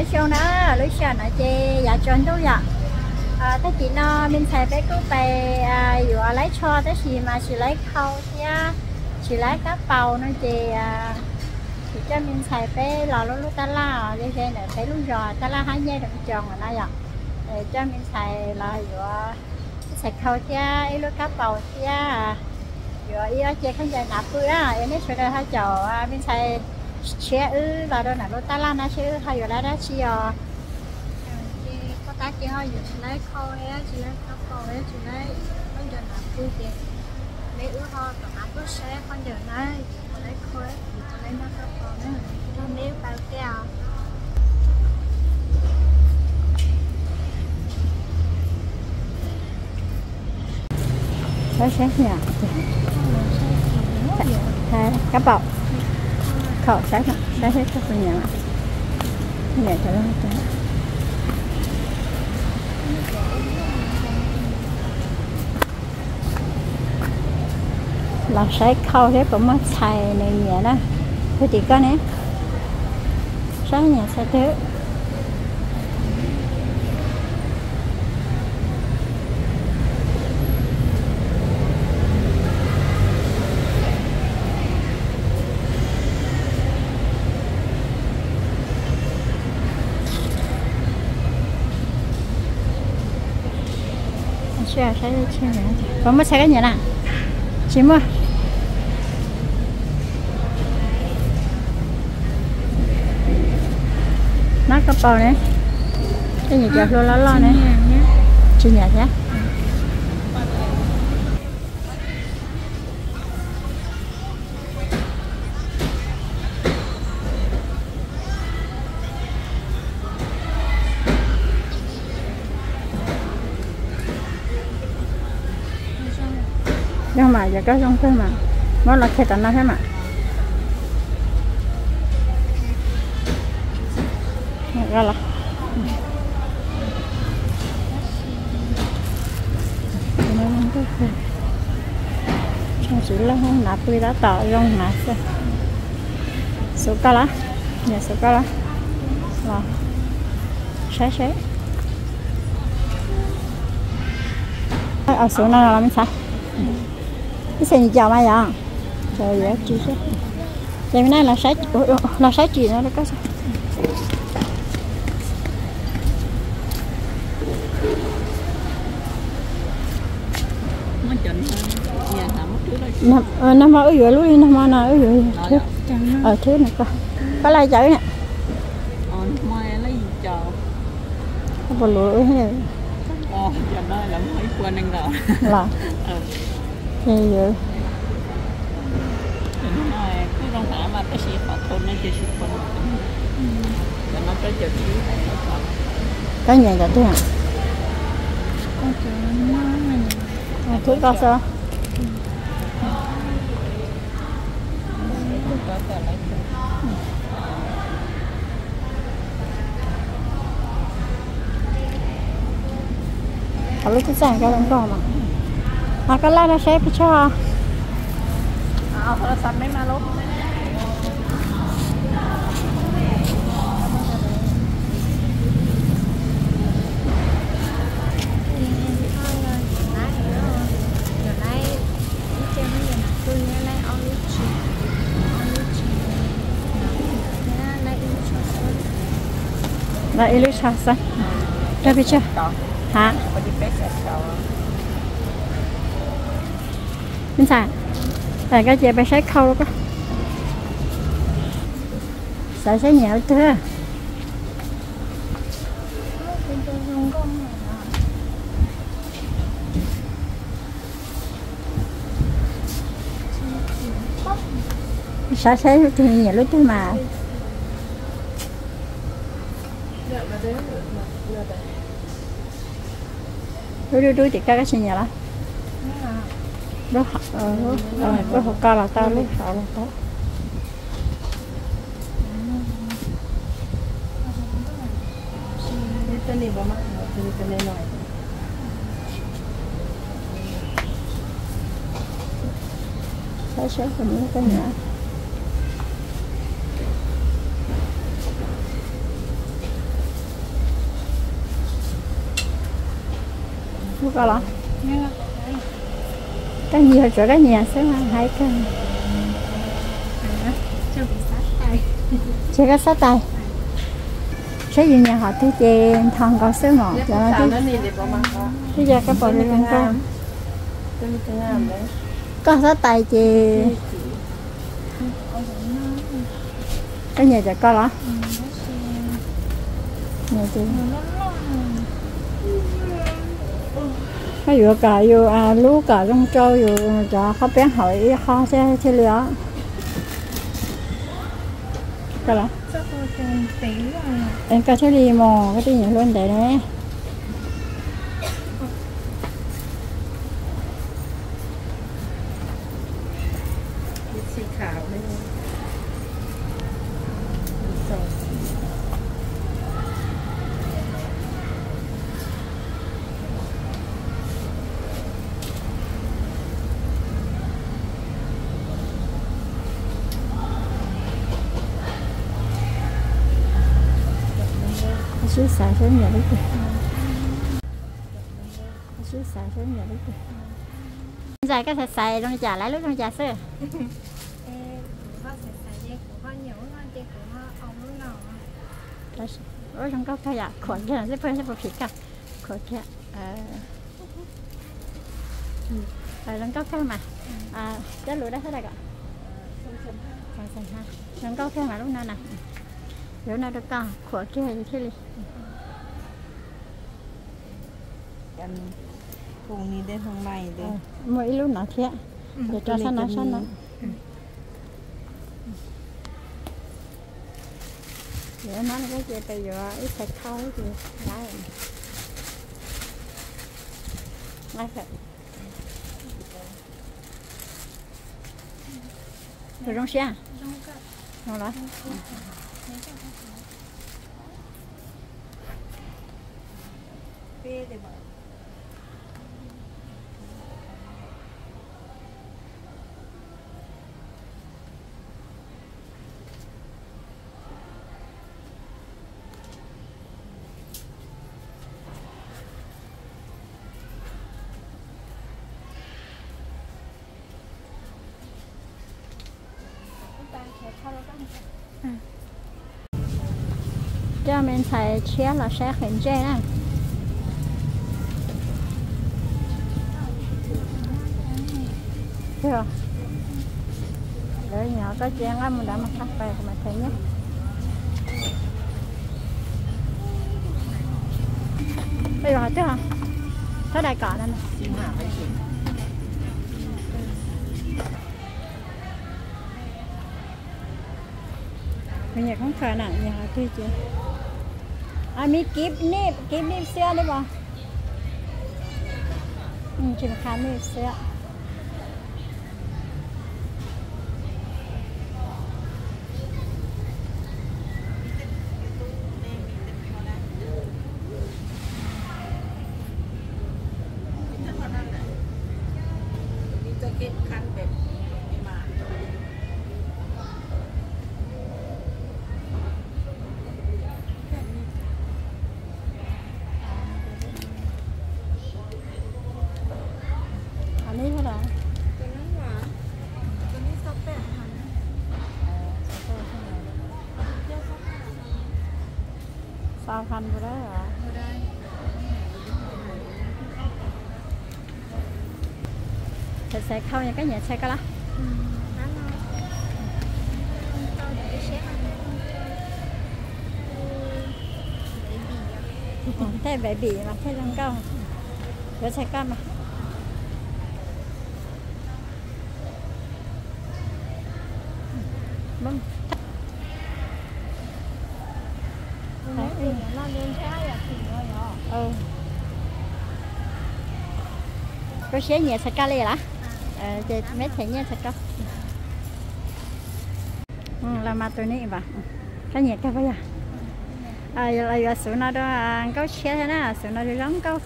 Xyoo na, lub sij hawm no ces yav tsaus ntuj yom. Tag kis no me ntxhais peb kuj pais yuav laib tsho tab sis mas tsis laib khau thiab tsis laib kab paus no ces kuv coj me ntxhais peb los lub lub tab laj os, ze ze ntawm peb lub zos tab laj hab nyaj roov coos no yom. Coj me ntxhais los yuav ib txhais khau thiab ib lub kab paus thiab yuav ib ob ce khaub ncaws hnav pw na. Es nej sawv daws ho caum me ntxhais tshiab wb los rau ntawm lub tab laj na seb wb ho yuav laib dab tsi os. Ces koj tab ces ho yuav tsis laib khau, tsis laib kab paus, tsis laib khaub ncaws hnav pw ces neb wb ho rov qab tuaj saib khaub ncaws na, yuav puas laib khau, yuav puas laib noj kab paus na, nrog neb wb pais ua ke os. Saib saib, kab paus, khau, saib saib saib koj tus niam, niam cov los saib khau thiab puas muaj txhais nws nyiam na. Puag tim koj ne, saib nyiam txhais twg. Puas muaj txhais koj nyiam na? Tsis muaj. Noj koj paus ne, koj nyiam cov hlua loj loj ne. Tsis nyiam thiab. Yog mas, yog koj zoo kawg mas, muab los qhia tom no thiab mas. Tsis loj hnav pw tab tom zoo hnav xwb. Xub koj los, niam xub koj los, los saib seb. Xub no los me ntxhais. Ib xees caum mas yom. Ces me na los saib tsim no rau koj. Nag hmo wb yuav lub li nag hmo no wb yuav thwb no koj. Koj laij cas wb na? Koj puas luv wb los? Ces yuav Koj nyiam cov twg? Thwb koj xwb. Qhov lub txaj txaj koj zoo nkauj mas. Mas koj laij no saib pes tsawg. Los ib lub tsho xwb. Rau pes tsawg? Ha? Me ntxhais, koj cia peb saib khau koj. Xav saib nyiam ua twg. Xav saib lub twg nyiam lub twg mas. Lub dub dub tim koj, koj tsis nyiam los? Lub hauv ko los tau, lub hauv los tau. Saib saib puas muaj koj nyiam. Koj los? Koj nyiam, tsuav koj nyiam xwb mas hais kawg. Tsis koj xab tais. Saib yus nyiam hom twg ces nthos nkaus xwb mas cov no twb yog koj pom zoo zoo nkauj. Koj xab tais ces koj nyiam cov ko los? Nyiam ces koj yuav kom yus lub kom zoo rau yus cov qhob peeb hauv ib qho thiaj li os. Koj los? Es koj thiaj li mus, koj twb nyiam hlua ntev ne. Sib xaiv saib nyiam li twg. Sib xaiv saib nyiam li twg. Ntxawm, koj xaiv xaiv zoo li cas, lawv lub zoo li cas xwb? Ua zoo nkauj kawg yom, khuam kiag xwb, pheej xwb puas phim koj, khuam kiag. Zoo nkauj kawg mas. Coj lus dab sab dais kom. Zoo nkauj kawg mas lub no na. Lub no rau koj, khuam kiag thiaj li. Muaj ib lub no thiab, ces rau sab no sab no. Yuav no ces peb yuav ib txhais khau ces lawm. Puas zoo siab? Zoo los? Coj me ntxhais tshiab los saib qhov ntsej na. Lawv nyiam koj ces nqa mus ntawd mas, qab pais kuv mam them nyiaj. Ej, qhov twg? Thab dais kom no. Kuv nyiam khoob khaws na, nyiam qhov twg ces. A, me kib nij, kib nij xwb ne pos. Tsis qha nij xwb. Qhov no yog los? Xav hais puas da? Txhais txhais khau, koj nyiam txhais ko los? Thej baby mas thej zoo nkauj. Yuav txhais ko mas. Koj siab nyiam txhais ko li los? Ces meb them nyiaj txhais ko. Los mas tus ni, koj nyiam kawg puas yog? Los yuav xuv no rau nkauj tshiab thiab na, xuv no zoo zoo nkauj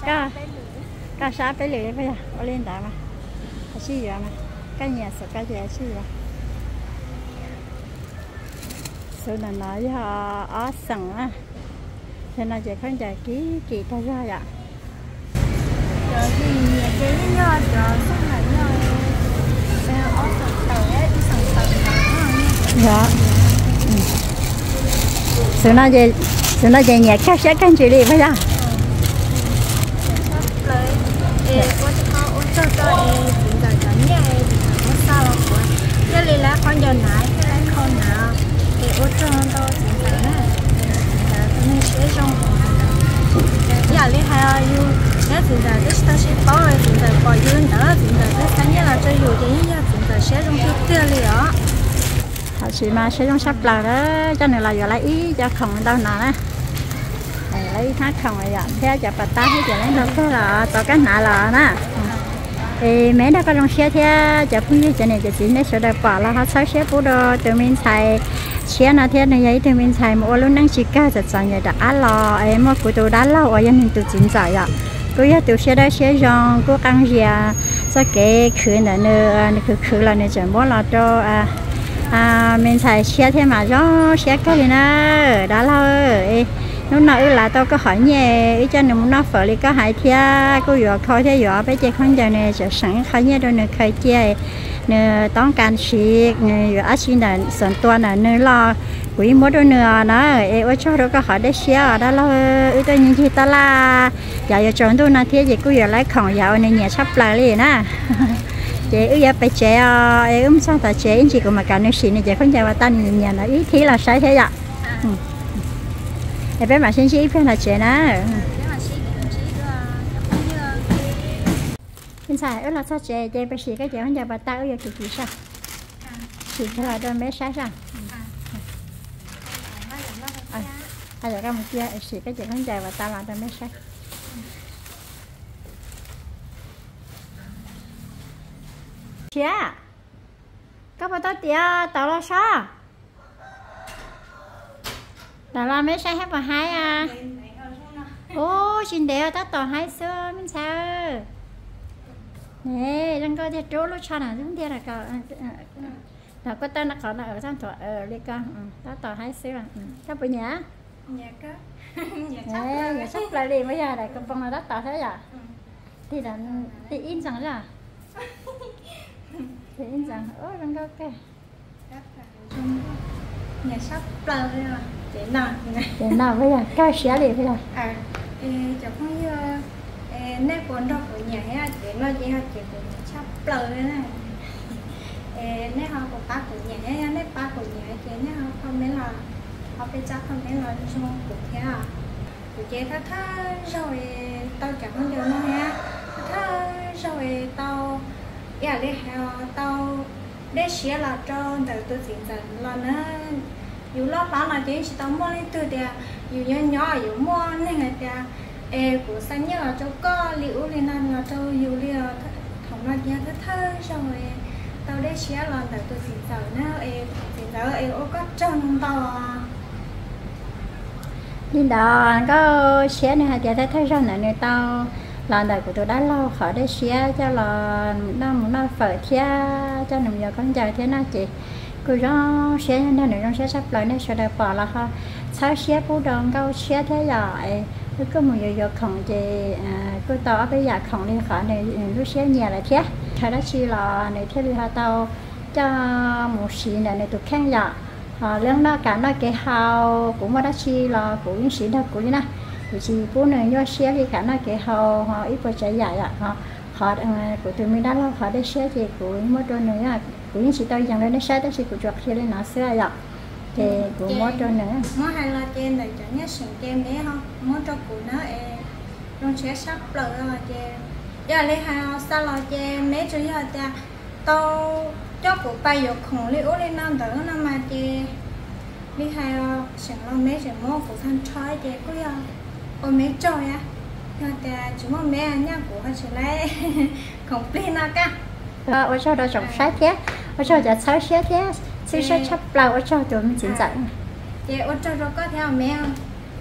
kawg. Koj sab peb lwm puas yog? Ua li ntawd mas kav tsij yuav mas, koj nyiam xuv ko ces kav tsij yuav. Xuv ntawm no yog ob xeem na. Thaum no ces khaub ncaws kim kim tag zog yom. Cov nyiam ces yeej yog cov xeej ntawm no, ob xeem tawm ib xeem tawm ntawd. Xwm no ces, xwm no ces nyiam kawg siab kawg ntsws li puas yog? Tshaj plaws. Es ua tsaug, ua tsaug rau txiv ntxawm cov nyiaj es txiv ntxawm muab xa los kuv thiaj li lab khaub ncaws hnav thiaj li kho hnav. Es ua tsaug ntau txiv ntxawm na, txiv ntxawm tus neeg siab zoo. Ib yam li hais yus thiab txiv ntxawm twb tsis tau sib paub, txiv ntxawm pom yus ntawd txiv ntxawm twb xa nyiaj los rau yus ces yeej yog txiv ntxawm siab zoo tiag tiag li os. Tam sim mas siab zoo tshaj plaws, coj nws los yuav lawv ib co khoom ntau hnav na. Lawv ib hnab khoom yom, thiab cov pas tab thiab ces lawv ntau kawg los tau kab hnav los na. Es me nrog koj zoo siab thiab cov phooj ywg cov niam cov txiv nej sawv daws pom los ho txhawb siab pub rau tus me ntxhais tshiab no thiab, nws yog ib tug me ntxhais mus ua lub neej tsis kawg txom txom nyem rov qab los es muaj kuv tus dab laug uas yog nws tus txiv ntxawm yom, kuj yog tus siab dawb siab zoo kuj qee zias txoj kev khwv ntawm nws, nws khwv khwv los nws tseem muab los rau me ntxhais tshiab thiab mas zoo siab kawg li na. Dab laug, hnub no wb lav tau koj qhov nyiaj, wb coj nws mus noj fawm li koj hais thiab kuj yuav khau thiab yuav peb ce khaub ncaws, nws tseem seem ib qho nyiaj rau nws khaws cia, nws toob kas siv, nws yuav dab tsi ntawm xeem tua ntawm nws los kuv yeej muab rau nws os na. Es ua tsaug rau koj qhov dej siab os dab laug, wb tuaj ncig ncig taj laj, yav yuav tsaus ntuj no thiab ces kuj yuav lawv khoom yam uas nws nyiam tshaj plaws li na. Ces wb yuav pais tsev os, es wb mus txog tom tsev ib ntsis kuv mam kom nws sim nws cov khaub ncaws uas tau nws nyiam nyiam ntawd ib thib los saib thiab yom. Es peb mam sib ntsib ib pliag tom tsev na. Me ntxhais, wb los txog tsev ces peb sim koj cov khaub ncaws pas tag wb yuav kim kim saib. Sim kiag los rau meb saib saib. Yog koj mus cia sim koj cov khaub ncaws pas tag los rau meb saib. Tshiab, koj puas tau tiav tau los saib? Tau los meb saib thiab puas haib? Ub, tsis ntev tab tom haib xwb me ntxhais. Ne, zoo nkauj tiag, rub lub tsho na, zoo ntiag los koj. Los koj tau qhov no txaj nthuav li ko, tab tom haib xwb. Koj puas nyiam? Nyiam tshaj plaws li, muaj yog daim ko poo no tab tom thiab yom. Tig ib ntxees, tig ib ntxees, zoo nkauj kawg. Nyiam tshaj plaws li. Ces no, ces no puas yog kawg siab li puas yog? Cov phooj ywg, nej puas nrog kuv nyiam thiab? Ces no ces yog ces kuv nyiam tshaj plaws li na. Es nej ho puas pab kuv nyiam thiab? Yog nej pab kuv nyiam ces nej ho comment los, ho peb txhab comment los nrog kuv thiab. Kuv ces thawj thawj zaug tau cov khaub ncaws no thiab, thawj thawj zaug tau, ib yam li hais tau dej siab los rau ntawm tus txiv ntxawm los na. Yus loj hlob no ces yeej tsis tau muaj leej twg tias yus nyob nyob yuav muaj neeg hais tias es kuv xa nyiaj los rau koj li ub li no los rau yus li os. Thaum no ces thawj thawj zaug tau dej siab los ntawm tus txiv ntxawm na, es txiv ntxawm es ua koj tsaug ntau. Li ntawd Nkauj Siab nws hais tias thawj thawj zaug ntawd nws tau los ntawm kuv tus dab laug qhov dej siab coj los noj mus noj fawm thiab coj nws mus yuav khaub ncaws thiab no ces kuj zoo siab, nrog nws zoo siab tshaj plaws. Nej sawv daws pom los ho txhawb siab pub rau Nkauj Siab thiab yom. Wb kuj mus yuav yuav khoom ces kuj tau ob peb yam khoom li qhov nws lub siab nyiam lawm thiab. Txhawb dab tsi los nws thiaj li ho tau coj mus siv ntawm nws tus kheej yom. Ho lub noj kam noj kev haus kuv muaj dab tsi los kuv yeej siv nrog kuv li na. Kuv tsis pub nws nyuaj siab li kam noj kev haus ho ib puas tsav yam yom. Qhov kuv tus me dab laug qhov dej siab ces kuv muab rau nws, kuv yeej tsis tau yees rau nej saib tab sis kuv tsuas qhia li no xwb yom. Ces kuv muab rau nws. Muab hais los ces ntawm cov nyiaj seem ces me ho muab rau kuv na es zoo siab sab plaws os ces yog li hais xa los ces me tsuas yog tias tau coj kuv pais yuav khoom li ub li no ntawd no mas ces li hais seem los me tseem muab kuv tag nrho ces kuj yog ua me tsaug thiab. Yog tias tsis muaj me nyaj kuv ho tsis laib khoom plig no kaj. Ua tsaug rau tsoom saib thiab ua tsaug cov txhawb siab thiab txhawb siab tshaj plaws ua tsaug tus me txiv ntxawm. Ces ua tsaug rau koj thiab me.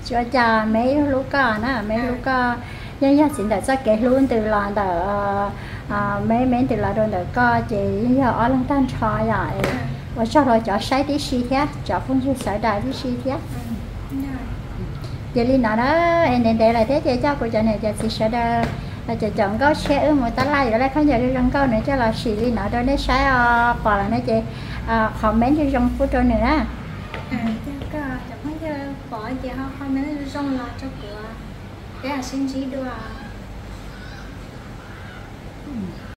Tsis ua cas, me hlub koj na, me hlub koj. Yeej yog txiv ntxawm txoj kev hlub ntws los ntawm me, me ntws los rau ntawm koj ces yeej yog ob leeg tag nrho yom. Ua tsaug rau cov saib tib si thiab cov phooj ywg sawv daws tib si thiab. Ces li no na, es ntev ntev lawm thiab ces coj kuv cov niam cov txiv sawv daws, cov caum nkauj tshiab wb mus tab laj yuav laj khaub ncaws zoo zoo nkauj no coj los sim li no rau nej saib os. Pom lawm no ces comment zoo zoo pub rau nws na. Cov phooj ywg pom ces ho comment zoo zoo los rau kuv, peb sib ntsib dua.